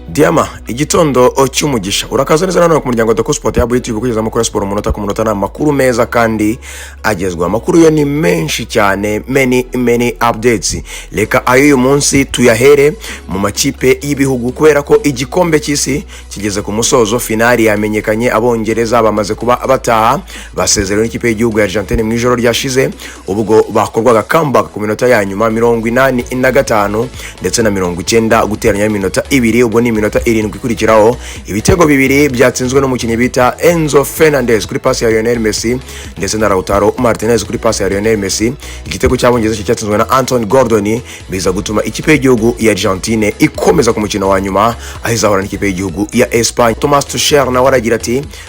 Diama, igitondo cy'umugisha. Urakaza neza nanone ku muryango wa Sport ya YouTube, kugeza amakuru ya siporo umunota ku munota. Ni amakuru meza kandi agezwa. Amakuru yo ni menshi cyane, many many updates. Reka ayo uyu munsi tuyahere mu makipe y'ibihugu, kubera ko igikombe cy'isi kigeze ku musozo. Finali yamenyekanye, Abongereza bamaze kuba bataha, basezerewe n'ikipe y'igihugu ya Argentine mu ijoro ryashize, ubwo bakorwaga comeback ku minota ya nyuma, 85 ndetse na 90 guteranya iminota 2, ubwo ni iminota 7 ikurikiraho. Ibitego bibiri byatsinzwe n'umukinnyi bita Enzo Fernandez kuri pasi ya Lionel Messi, ndetse na Lautaro Martinez kuri pasi ya Lionel Messi. Igitego cy'Abongereza cyatsinzwe na Anthony Gordon, biza gutuma ikipe y'igihugu ya Argentine ikomeza ku mukino wa nyuma, aho izahura n'ikipe y'igihugu ya Espagne. Thomas Tuchel nawe aragira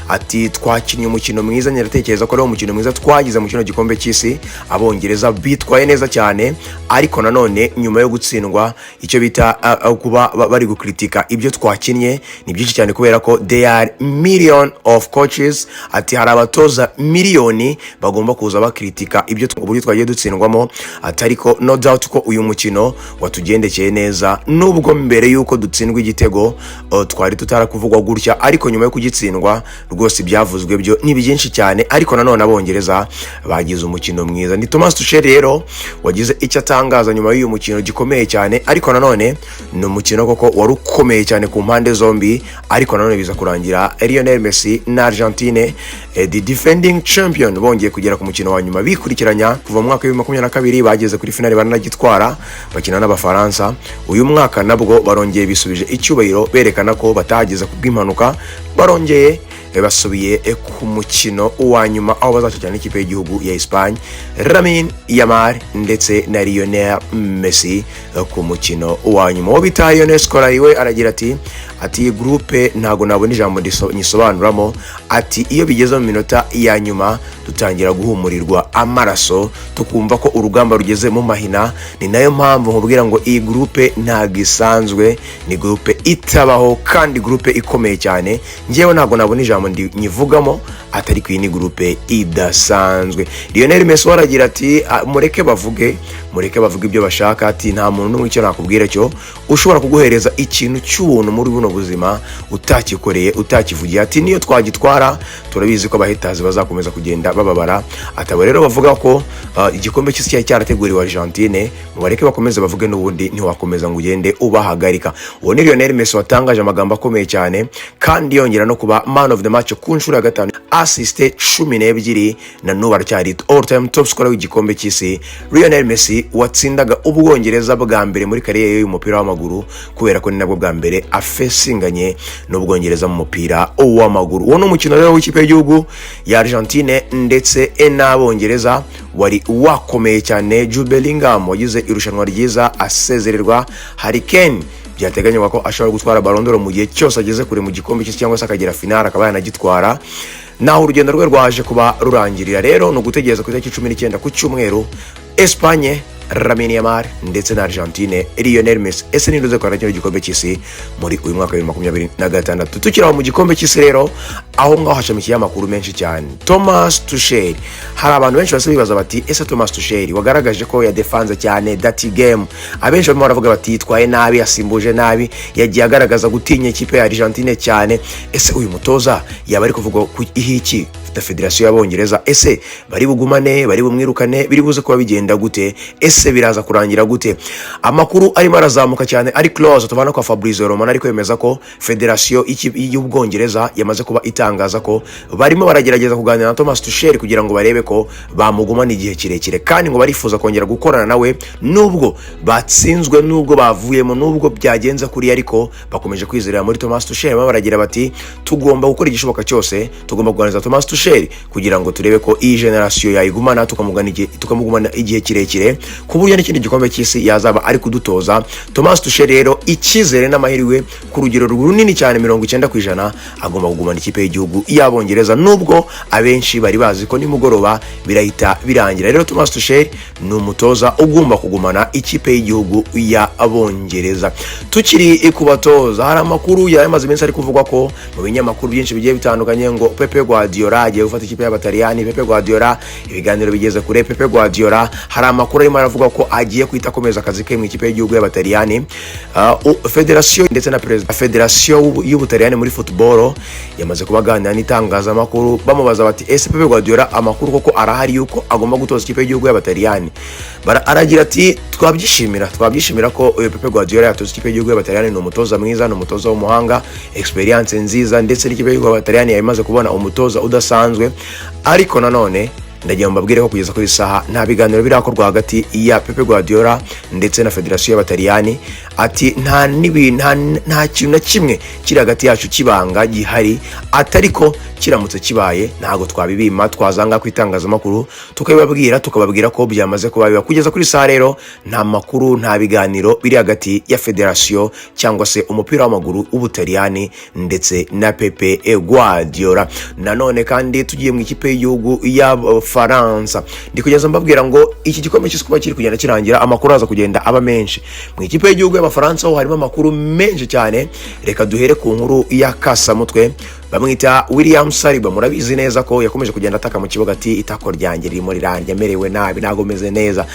ati: "Twakinnye umukino mwiza, ndatekereza ko ari umukino mwiza twagize mu kino gikombe cy'isi. Abongereza bitwaye neza cyane." Ariko nanone nyuma yo gutsindwa, icyo bita kuba bari gukritika ibyo twakinnye ni byinshi cyane, kubera ko there are million of coaches, ati hari abatoza miliyoni bagomba kuza bakritika ibyo uburyo twagiye dutsindwamo. Ati ariko no doubt ko uyu mukino watugendekeye neza, nubwo mbere y'uko dutsindwa igitego twari tutarakuvugwa gutya, ariko nyuma yo kugitsindwa rwose ibyavuzwe byo ni byinshi cyane. Ariko nanone Abongereza bagize umukino mwiza. Ni Thomas Tuchel rero wagize icyo atangaza nyuma y'uyu mukino gikomeye cyane. Ariko nanone ni umukino koko wari ukomeye cyane ku mpande zombi, ariko nanone biza kurangira Lionel Messi na Argentine, the defending champion, bongeye kugera ku mukino wa nyuma bikurikiranya. Kuva mu mwaka wa 2022 bageze kuri finale, baranagitwara bakina n'Abafaransa. Uyu mwaka nabwo barongeye bisubije icyubahiro, berekana ko batahageze ku bw'impanuka. Barongeye basubiye ku mukino wa nyuma, aho bazacakirana n'ikipe y'igihugu ya Espagne, Lamine Yamal ndetse na Lionel Messi ku mukino wa nyuma. Uwo bita Lionel Scolari we aragira ati: "Iyi groupe ntago nabona ijambo nyisobanuramo." Ati iyo bigeze mu minota ya nyuma dutangira guhumurirwa amaraso, tukumva ko urugamba rugeze mu mahina. Ni nayo mpamvu nkubwira ngo iyi groupe ntabwo isanzwe, ni groupe itabaho kandi groupe ikomeye cyane. Ngewe ntabwo nabona ijambo nyivugamo, atari ku iyi ni groupe idasanzwe. Lionel Messi we aragira ati: "Ah, mureke bavuge, mureke bavuge ibyo bashaka." Ati nta muntu n'umwe, icyo nakubwira cyo, ushobora kuguhereza ikintu cy'ubuntu muri buno buzima utakikoreye, utakivugiye. Ati niyo twagitwara, turabizi ko abahetazi bazakomeza kugenda bababara. Atabo rero bavuga ko igikombe cy'isi cyari cyarateguriwe Argentine, mubareke bakomeze bavuge, n'ubundi ntiwakomeza ngo ugende ubahagarika. Uwo ni Lionel Messi watangaje amagambo akomeye cyane, kandi yongera no kuba man of the match ku nshuro ya gatanu, assist 12, na n'ubu aracyari all time top scorer w'igikombe cy'isi. Lionel Messi watsindaga Ubwongereza bwa mbere muri kariyeri ye y'umupira w'amaguru, kubera ko ni nabwo bwa mbere afesinganye n'Ubwongereza mu mupira w'amaguru. Uwo ni umukino rero w'ikipe y'igihugu ya Argentine ndetse n'Abongereza wari wakomeye cyane. Jude Bellingham wagize irushanwa ryiza asezererwa. Harry Kane byateganywa ko ashobora gutwara Ballon d'Or mu gihe cyose ageze kure mu gikombe cy'isi, cyangwa se akagera finale akaba yanagitwara. Naho urugendo rwe rwaje kuba rurangirira rero ni ugutegereza ku itariki 19 ku cyumweru, Espagne, Lamine Yamal, ndetse na Argentine, Lionel Messi. Ese ninde uze kwara kino gikombe cy'isi muri uyu mwaka wa 2026? Tukiri aho mu gikombe cy'isi rero, aho ngaho hashamikiye amakuru menshi cyane. Thomas Tuchel, hari abantu benshi basa bibaza bati: ese Thomas Tuchel wagaragaje ko yadefanze cyane dirty game, abenshi barimo baravuga bati yitwaye nabi, yasimbuje nabi, yagiye agaragaza gutinya ikipe ya Argentine cyane, ese uyu mutoza yaba ari kuvuga ku ihiki na federasiyo y'Abongereza? Ese bari bugumane, bari bumwirukane, biri buze kuba bigenda gute? Ese biraza kurangira gute? Amakuru arimo arazamuka cyane ari close tubana kwa Fabrizio Romano, ari kwemeza ko federasiyo y'Ubwongereza yamaze kuba itangaza ko barimo baragerageza kuganira na Thomas Tuchel kugira ngo barebe ko bamugumana igihe kirekire, kandi ngo barifuza kongera gukorana nawe nubwo batsinzwe, nubwo bavuyemo, nubwo byagenze kuri, ariko bakomeje kwizerera muri Thomas Tuchel. Barimo baragira bati: tugomba gukora igishoboka cyose, tugomba kuganiriza Thomas Tuchel kugira ngo turebe ko iyi generation yayigumana, tukamugumana igihe kirekire, ku buryo n'ikindi gikombe cy'isi yazaba ari kudutoza. Thomas Tuchel rero, icyizere n'amahirwe ku rugero runini cyane, 90%, agomba kugumana ikipe y'igihugu y'Abongereza, nubwo abenshi bari bazi ko nimugoroba birahita birangira. Rero Thomas Tuchel ni umutoza ugomba kugumana ikipe y'igihugu y'Abongereza. Tukiri ku batoza, hari amakuru yari amaze iminsi ari kuvugwa ko mu binyamakuru byinshi bigiye bitandukanye ngo Pep Guardiola agiye gufata ikipe y'Abataliyani. Pepe Guardiola, ibiganiro bigeze kure. Pepe Guardiola, hari amakuru arimo aravuga ko agiye guhita akomeza akazi ke mu ikipe y'igihugu y'Abataliyani. Federasiyo ndetse na perezida wa federasiyo y'Ubutaliyani muri football yamaze kubaganira n'itangazamakuru, bamubaza bati: "Ese Pepe Guardiola, amakuru koko arahari yuko agomba gutoza ikipe y'igihugu y'Abataliyani?" Aragira ati: "Twabyishimira, twabyishimira ko uyu Pepe Guardiola yatoza ikipe y'igihugu y'Abataliyani. Ni umutoza mwiza, ni umutoza w'umuhanga, experience nziza, ndetse n'ikipe y'igihugu y'Abataliyani yamaze kubona umutoza udasanzwe. Ariko nanone ndagira ngo mbabwire ko kugeza kuri saha nta biganiro birakorwa hagati ya Pepe Guardiola ndetse na federasiyo y'Abataliyani." Ati: "Nta n'ibi nta kintu na kimwe kiri hagati yacu kibanga gihari, atari ko kiramutse kibaye ntabwo twabibima, twazanga ku itangazamakuru tukabibabwira, tukababwira ko byamaze kuba biba." Kugeza kuri saha rero nta makuru, nta biganiro biri hagati ya federasiyo cyangwa se umupira w'amaguru w'Ubutaliyani ndetse na Pepe Guardiola. Nanone kandi tugiye mu ikipe y'igihugu y'Abafaransa, ndi kugeza mbabwira ngo iki gikombe cy'isi kuba kiri kugenda kirangira, amakuru aza kugenda aba menshi. Mu ikipe y'igihugu y'Abafaransa ho harimo amakuru menshi cyane. Reka duhere ku nkuru ya kasamutwe bamwita William Saliba. Murabizi neza ko yakomeje kugenda ataka mu kibuga ati: "Itako ryanjye ririmo riranjye, amerewe nabi, ntabwo meze neza."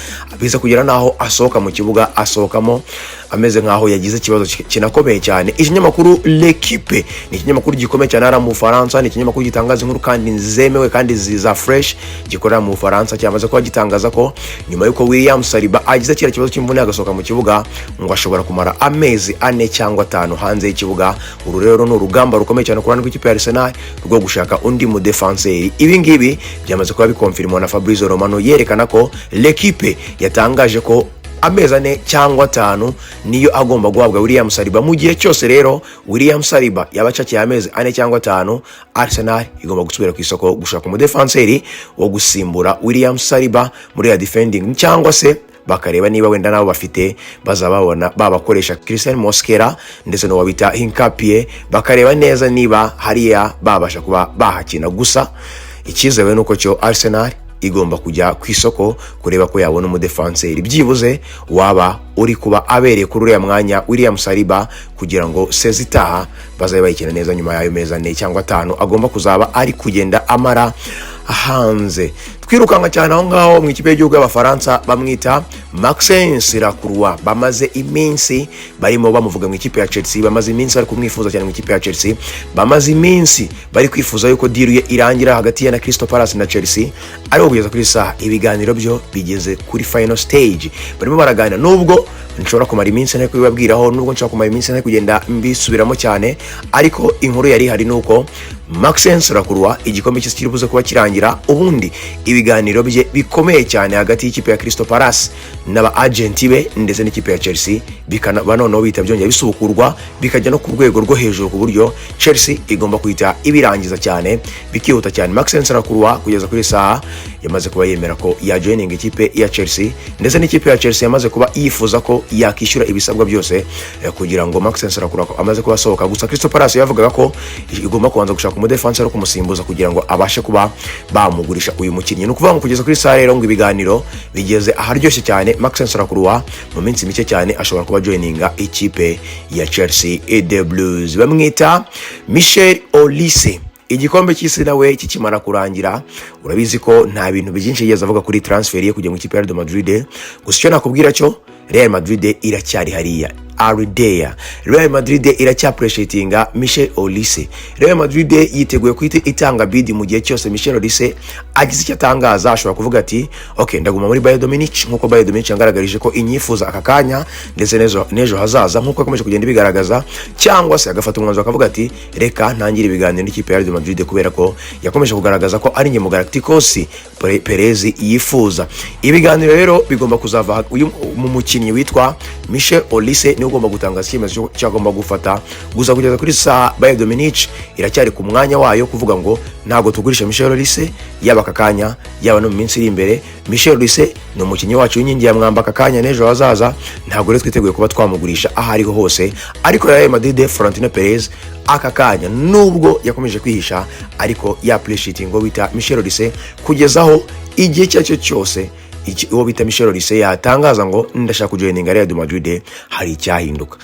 Biza kugera naho asohoka mu kibuga, asohokamo ameze nkaho yagize ikibazo kinakomeye cyane. Ikinyamakuru L'Equipe ni ikinyamakuru gikomeye cyane hariya mu Bufaransa, ni ikinyamakuru gitangaza inkuru kandi zemewe kandi ziza fresh, gikorera mu Bufaransa. Cyamaze kuba gitangaza ko nyuma y'uko William Saliba agize kiriya kibazo cy'imvune agasohoka mu kibuga, ngo ashobora kumara amezi 4 cyangwa 5 hanze y'ikibuga. Uru rero ni urugamba rukomeye cyane ku ruhande rw'ikipe ya Arsenal rwo gushaka undi mudefanseri. Ibi ngibi byamaze kuba bikonfirmwa na Fabrizio Romano, yerekana ko L'Equipe yatangaje ko amezi 4 cyangwa 5 niyo agomba guhabwa William Saliba. Mu gihe cyose rero William Saliba yaba acakiye amezi 4 cyangwa 5, Arsenal igomba gusubira ku isoko gushaka umudefanseri wo gusimbura William Saliba muri ya defending, cyangwa se bakareba niba wenda nabo bafite bazababona babakoresha Christian Mosquera ndetse n'uwo bita Hincapie, bakareba neza niba hariya babasha kuba bahakina. Gusa icyizewe nuko cyo Arsenal igomba kujya ku isoko kureba ko yabona umudefanseri byibuze waba uri kuba abereye kuri uriya mwanya William Saliba, kugira ngo saison itaha bazabe bayikina neza nyuma y'ayo mezi 4 cyangwa 5 agomba kuzaba ari kugenda amara hanze. Twirukanka cyane aho ngaho mu ikipe y'igihugu y'Abafaransa, bamwita Maxence Lacroix. Bamaze iminsi barimo bamuvuga mu ikipe ya Chelsea, bamaze iminsi bari kumwifuza cyane mu ikipe ya Chelsea, bamaze iminsi bari kwifuza yuko deal ye irangira hagati ye na Crystal Palace na Chelsea. Ariko kugeza kuri saha ibiganiro byo bigeze kuri final stage, barimo baraganira. Nubwo nshobora kumara iminsi ntari kubibabwiraho, nubwo nshobora kumara iminsi ntari kugenda mbisubiramo cyane, ariko inkuru yari ihari nuko Maxence Lacroix igikombe cy'isi kiri buze kuba kirangira, ubundi ibiganiro bye bikomeye cyane hagati y'ikipe ya Crystal Palace n'aba agenti be ndetse n'ikipe ya Chelsea bikanaba noneho bihita byongera bisubukurwa, bikajya no ku rwego rwo hejuru, ku buryo Chelsea igomba guhita ibirangiza cyane, bikihuta cyane. Maxence Lacroix kugeza kuri saha yamaze kuba yemera ko yajoininga ikipe ya Chelsea, ndetse n'ikipe ya Chelsea yamaze kuba yifuza ko yakishyura ibisabwa byose kugira ngo Maxence Lacroix amaze kuba asohoka. Gusa Crystal Palace yavugaga ko igomba kubanza gushaka umudefansi wo kumusimbuza kugira ngo abashe kuba bamugurisha uyu mukinnyi. Ni ukuvuga ngo kugeza kuri saha rero ngo ibiganiro bigeze aharyoshye cyane. Maxence Lacroix mu minsi mike cyane ashobora kuba joininga ikipe ya Chelsea The Blues. Bamwita Michel Olise. Igikombe cy'isi nawe kikimara kurangira, urabizi ko nta bintu byinshi yigeze avuga kuri transfer ye kujya mu ikipe ya Real Madrid. Gusa icyo nakubwira cyo, Real Madrid iracyari hariya aridea, Real Madrid iracyaappreciatinga Michel Olise. Real Madrid yiteguye guhita itanga bid mu gihe cyose Michel Olise agize icyo atangaza. Ashobora kuvuga ati: "Ok, ndaguma muri Bayern Munich nkuko Bayern Munich yangaragarije ko inyifuza aka kanya ndetse n'ejo hazaza, nkuko yakomeje kugenda ibigaragaza," cyangwa se agafata umwanzuro akavuga ati: "Reka ntangire ibiganiro n'ikipe ya Real Madrid kubera ko yakomeje kugaragaza ko ari njye Galacticos Perez yifuza." Ibiganiro rero bigomba kuzava uyu mu mukinnyi witwa Michel Olise, niwe ugomba gutangaza icyemezo cyagomba gufata. Gusa kugeza kuri saha Bayern Munich iracyari ku mwanya wayo kuvuga ngo ntabwo tugurisha Michel Olise, yaba aka kanya, yaba no mu minsi iri imbere. Michel Olise ni umukinnyi wacu w'inkingi ya mwamba aka kanya n'ejo hazaza, ntabwo rero twiteguye kuba twamugurisha aho ariho hose. Ariko Real Madrid, Florentino Perez, aka kanya nubwo yakomeje kwihisha, ariko ya appreciating uwo bita Michel Olise kugeza aho igihe icyo ari cyo cyose uwo bita Michel Olise yatangaza ngo: "Ndashaka kujoininga Real Madrid," hari icyahinduka.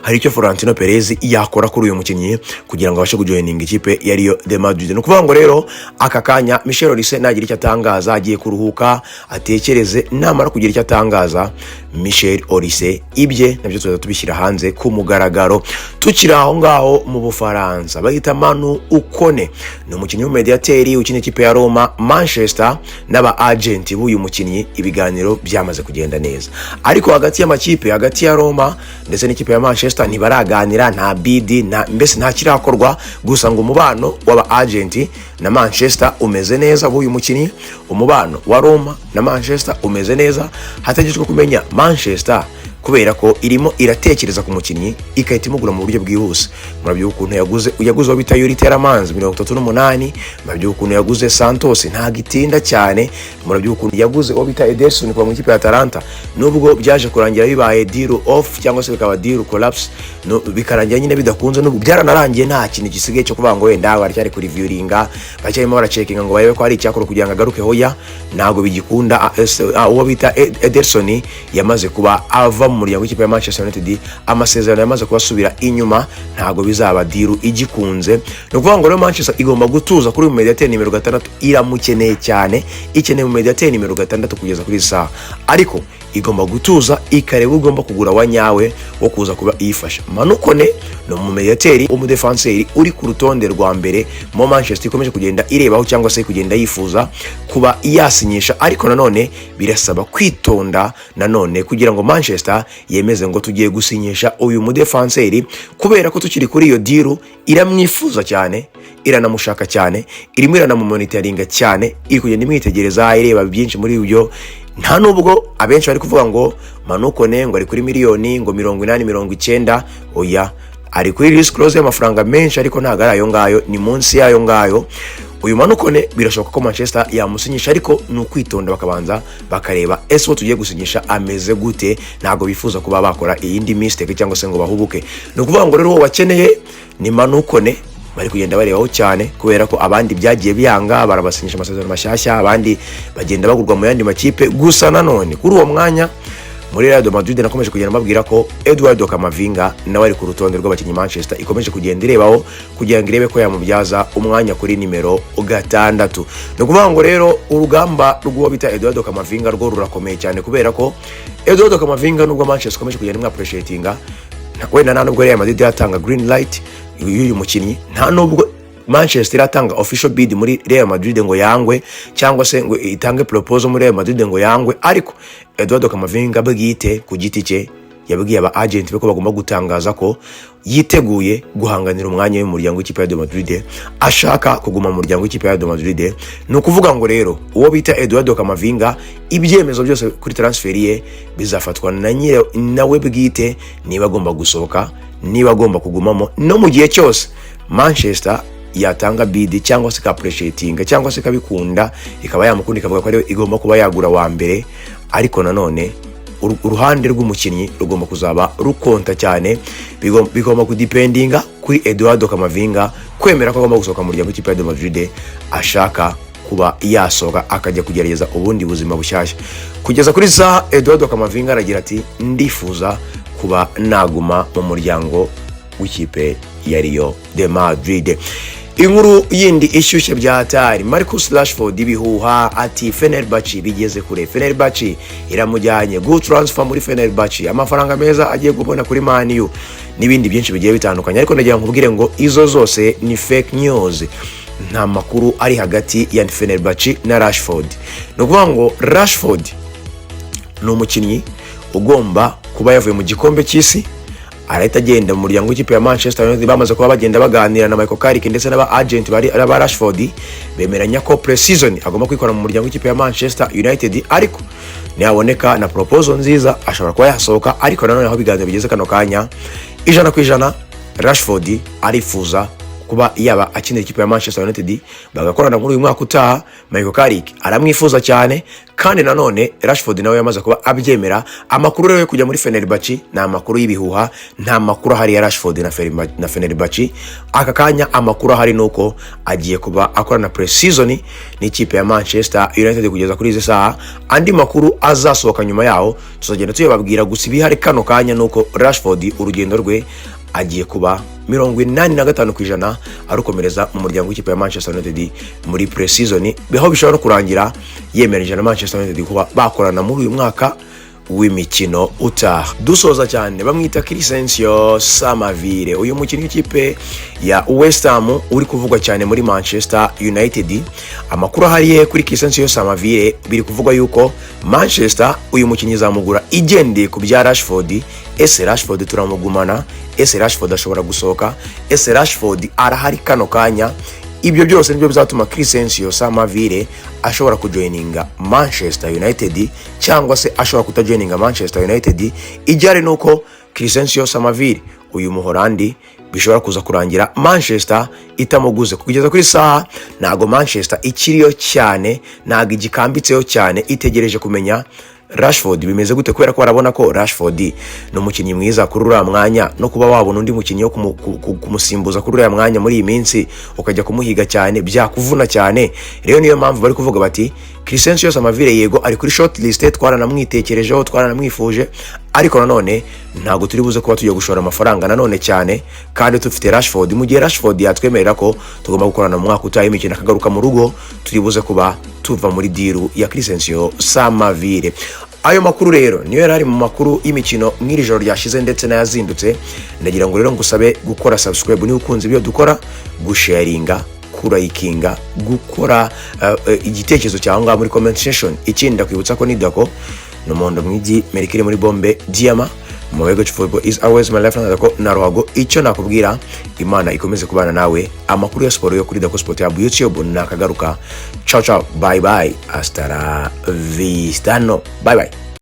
Hari icyo Florentino Perez yakora kuri uyu mukinnyi kugira ngo abashe kujoininga ikipe ya Real de Madrid. Ni ukuvuga ngo rero aka kanya Michel Olise nagira icyo atangaza, agiye kuruhuka atekereze. Namara kugira icyo atangaza Michel Olise, ibye nabyo tuzajya tubishyira hanze ku mugaragaro. Tukiri aho ngaho mu Bufaransa, bahita Manu Kone, ni umukinnyi w'umumediateri ukina ikipe ya Roma. Manchester n'aba agent b'uyu mukinnyi ibiganiro byamaze kugenda neza, ariko hagati y'amakipe, hagati ya Roma ndetse n'ikipe ya Manchester, ntibaraganira, nta bid, nta mbese nta kirakorwa. Gusa ngo umubano w'aba agent na Manchester umeze neza b'uyu mukinnyi, umubano wa Roma na Manchester umeze neza. Hategerejwe kumenya Manchester, kubera ko irimo iratekereza ku mukinnyi igahita imugura mu buryo bwihuse. Murabyibuka ukuntu yaguze uwo bita Youri Tielemans 38. Murabyibuka ukuntu yaguze Santos, ntabwo itinda cyane. Murabyibuka ukuntu yaguze uwo bita Ederson kuva mu ikipe ya Atalanta, nubwo byaje kurangira bibaye deal off cyangwa se bikaba deal collapse, no, bikarangira nyine bidakunze. Nubwo byaranarangiye, nta kintu gisigaye cyo kuvuga ngo wenda baracyari kureviewinga, baracyarimo baracheckinga ngo barebe ko hari icyakora kugira ngo agaruke. Hoya, ntabwo bigikunda. Uwo bita Ederson yamaze kuba ava mu muryango w'ikipe ya Manchester United, amasezerano yamaze kubasubira inyuma, ntabwo bizaba deal igikunze. Ni ukuvuga ngo rero Manchester igomba gutuza kuri uyu mediateri nimero 6, iramukeneye cyane, ikeneye mu mediateri nimero 6 kugeza kuri iyi saha, ariko igomba gutuza ikareba ugomba kugura wa nyawe wo kuza kuba iyifasha. Manu Kone ni umumediateri w'umudefanseri uri ku rutonde rwa mbere mu Manchester ikomeje kugenda irebaho cyangwa se kugenda yifuza kuba yasinyisha, ariko nanone birasaba kwitonda nanone kugira ngo Manchester yemeze ngo tugiye gusinyisha uyu mudefanseri, kubera ko tukiri kuri iyo deal, iramwifuza cyane, iranamushaka cyane, irimo iranamumonitoringa cyane, iri kugenda imwitegereza, ireba byinshi muri ibyo. Nta nubwo abenshi bari kuvuga ngo Manu Kone ngo ari kuri miliyoni ngo 80, 90. Oya, ari kuri release clause y'amafaranga menshi, ariko ntabwo ari ayo ngayo, ni munsi y'ayo ngayo. Uyu Manu Kone birashoboka ko Manchester yamusinyisha, ariko ni ukwitonda bakabanza bakareba ese uwo tugiye gusinyisha ameze gute. Ntabwo bifuza kuba bakora iyindi mistake cyangwa se ngo bahubuke. Ni ukuvuga ngo rero uwo bakeneye ni Manu Kone, bari kugenda barebaho cyane, kubera ko abandi byagiye byanga, barabasinyisha amasezerano mashyashya, abandi bagenda bagurwa mu yandi makipe. Gusa nanone kuri uwo mwanya muri Real Madrid, nakomeje kugenda mbabwira ko Eduardo Camavinga nawe ari ku rutonde rw'abakinnyi Manchester ikomeje kugenda irebaho kugira ngo irebe ko yamubyaza umwanya kuri nimero 6. Ni ukuvuga ngo rero urugamba rw'uwo bita Eduardo Camavinga rwo rurakomeye cyane, kubera ko Eduardo Camavinga, nubwo Manchester ikomeje kugenda imwappreciatinga, wenda nta nubwo Real Madrid yatanga green light y'uyu mukinnyi, nta nubwo Manchester iratanga official bid muri Real Madrid ngo yangwe, cyangwa se ngo itange proposal muri Real Madrid ngo yangwe, ariko Eduardo Camavinga bwite ku giti cye yabwiye aba agent be ko bagomba gutangaza ko yiteguye guhanganira umwanya w'umuryango w'ikipe ya Real Madrid, ashaka kuguma mu muryango w'ikipe ya Real Madrid. Ni ukuvuga ngo rero uwo bita Eduardo Camavinga, ibyemezo byose kuri transfer ye bizafatwa na nyire nawe bwite, niba agomba gusohoka, niba agomba kugumamo. No mu gihe cyose Manchester yatanga bid cyangwa se ikaappreciatinga cyangwa se ikabikunda, ikaba yamukunda, ikavuga ko ariwe igomba kuba yagura wa mbere, ariko nanone uruhande rw'umukinnyi rugomba kuzaba rucounta cyane. Bigomba kudependinga kuri Eduardo Camavinga kwemera ko agomba gusohoka mu muryango w'ikipe ya Real Madrid, ashaka kuba yasohoka akajya kugerageza ubundi buzima bushyashya. Kugeza kuri za Eduardo Camavinga aragira ati: "Ndifuza kuba naguma mu muryango w'ikipe ya Real de Madrid." Inkuru yindi ishyushye bya hatari, Marcus Rashford, ibihuha ati Fenerbahce bigeze kure, Fenerbahce iramujyanye, good transfer muri Fenerbahce, amafaranga meza agiye kubona kuri Man U n'ibindi byinshi bigiye bitandukanye. Ariko ndagira nkubwire ngo izo zose ni fake news, nta makuru ari hagati ya Fenerbahce na Rashford. Ni ukuvuga ngo Rashford ni umukinnyi ugomba kuba yavuye mu gikombe cy'isi, arahita agenda mu muryango w'ikipe ya Manchester United. Bamaze kuba bagenda baganira na Michael Carrick ndetse n'aba agent bari ba Rashford, bemeranya ko pre-season agomba kwikora mu muryango w'ikipe ya Manchester United, ariko nihaboneka na proposal nziza ashobora kuba yasohoka. Ariko nanone aho ibiganiro bigeze kano kanya, 100% Rashford arifuza kuba yaba akinira ikipe ya Manchester United, bagakorana muri uyu mwaka utaha. Michael Carrick aramwifuza cyane, kandi nanone Rashford nawe yamaze kuba abyemera. Amakuru rero yo kujya muri Fenerbahce ni amakuru y'ibihuha, nta makuru ahari ya Rashford na Fenerbahce aka kanya. Amakuru ahari ni uko agiye kuba akorana pre-season n'ikipe ya Manchester United kugeza kuri izi saha. Andi makuru azasohoka nyuma yaho tuzagenda tuyababwira. Gusa ibihari kano kanya ni uko Rashford urugendo rwe agiye kuba 85% arukomereza mu muryango w'ikipe ya Manchester United muri pre-season, aho bishobora no kurangira yemeranyije na Manchester United kuba bakorana muri uyu mwaka w'imikino utaha. Dusoza cyane, bamwita Crysencio Summerville, uyu mukinnyi w'ikipe ya West Ham uri kuvugwa cyane muri Manchester United. Amakuru ahari kuri Crysencio Summerville, biri kuvugwa yuko Manchester uyu mukinnyi izamugura igendeye ku bya Rashford. Ese Rashford turamugumana? Ese Rashford ashobora gusohoka? Ese Rashford arahari kano kanya? Ibyo byose nibyo bizatuma Crysencio Summerville ashobora kujoininga Manchester United cyangwa se ashobora kutajoininga Manchester United. Ijyari ni uko Crysencio Summerville, uyu Muhorandi, bishobora kuza kurangira Manchester itamuguze. Kugeza kuri saha ntago Manchester ikiriyo cyane, ntago igikambitseho cyane, itegereje kumenya Rashford bimeze gute, kubera ko barabona ko Rashford ni umukinnyi mwiza kuri uriya mwanya, no kuba wabona undi mukinnyi wo kumusimbuza kuri uriya mwanya muri iyi minsi ukajya kumuhiga cyane byakuvuna cyane. Rero niyo mpamvu bari kuvuga bati Crysencio Summerville yego ari kuri short list, twaranamwitekerejeho, twaranamwifuje, ariko nanone ntabwo turi buze kuba tugiye gushora amafaranga nanone cyane kandi dufite Rashford. Mu gihe Rashford yatwemerera ko tugomba gukorana mu mwaka utaha imikino, akagaruka mu rugo, turi buze kuba tuva muri deal ya Crysencio Summerville. Ayo makuru rero niyo yari ari mu makuru y'imikino mw'iri joro ryashize ndetse n'ayazindutse. Ndagira ngo rero ngusabe gukora subscribe niba ukunze ibyo dukora, gusharinga, kuralikinga, gukora igitekerezo cyawe ngaho muri comment section. Ikindi ndakwibutsa ko ni Dako ni umuhondo mwigi merikiri muri bombe diama mu bigo. Football is always my life. Dako na ruhago, icyo nakubwira, Imana ikomeze kubana nawe. Amakuru ya siporo yo kuri Dako Sport ya YouTube nakagaruka. Ciao ciao, bye bye, hasta la vista, no bye bye.